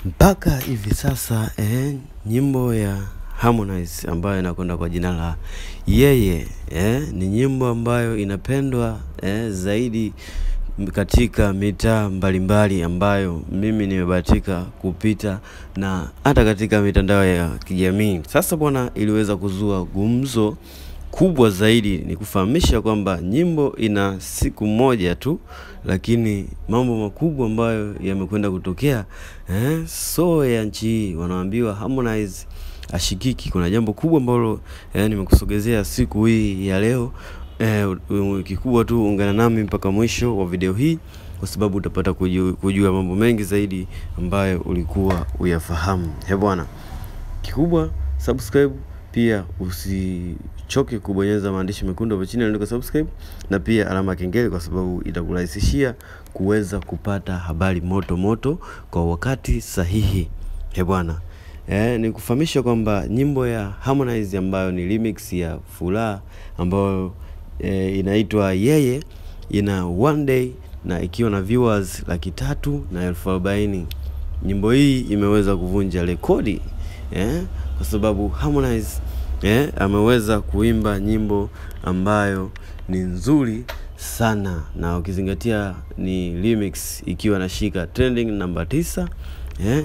Mpaka hivi sasa nyimbo ya Harmonize ambayo inakwenda kwa jina la Yeye ni nyimbo ambayo inapendwa zaidi katika mitaa mbalimbali ambayo mimi nimebahatika kupita na hata katika mitandao ya kijamii. Sasa bwana, iliweza kuzua gumzo kubwa zaidi. Ni kufahamisha kwamba nyimbo ina siku moja tu, lakini mambo makubwa ambayo yamekwenda kutokea so ya nchi hii wanaambiwa Harmonize ashikiki. Kuna jambo kubwa ambalo nimekusogezea siku hii ya leo. Kikubwa tu ungana nami mpaka mwisho wa video hii, kwa sababu utapata kujua mambo mengi zaidi ambayo ulikuwa uyafahamu. He bwana, kikubwa subscribe, pia usichoke kubonyeza maandishi mekundu hapo chini yaliyoandikwa subscribe na pia alama ya kengele, kwa sababu itakurahisishia kuweza kupata habari moto moto kwa wakati sahihi. He bwana, nikufahamisha kwamba nyimbo ya Harmonize ambayo ni remix ya Furaha ambayo inaitwa Yeye ina one day na ikiwa na viewers 340,000. Nyimbo hii imeweza kuvunja rekodi kwa sababu Harmonize ameweza kuimba nyimbo ambayo ni nzuri sana, na ukizingatia ni remix ikiwa nashika trending namba 9,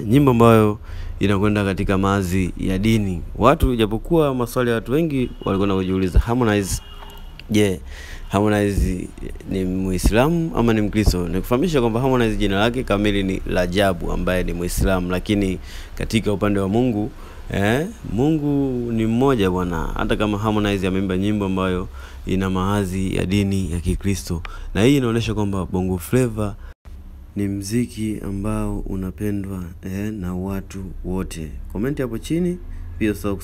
nyimbo ambayo inakwenda katika maadhi ya dini. Watu, japokuwa maswali ya watu wengi walikuwa kujiuliza Harmonize, je, Harmonize ni Muislamu ama ni Mkristo? Nikufahamisha kwamba Harmonize jina lake kamili ni Rajabu, ambaye ni Muislamu, lakini katika upande wa Mungu Mungu ni mmoja bwana. Hata kama Harmonize ameimba nyimbo ambayo ina maadhi ya dini ya Kikristo, na hii inaonyesha kwamba Bongo Flava ni mziki ambao unapendwa na watu wote. Comment hapo chini, pia usahau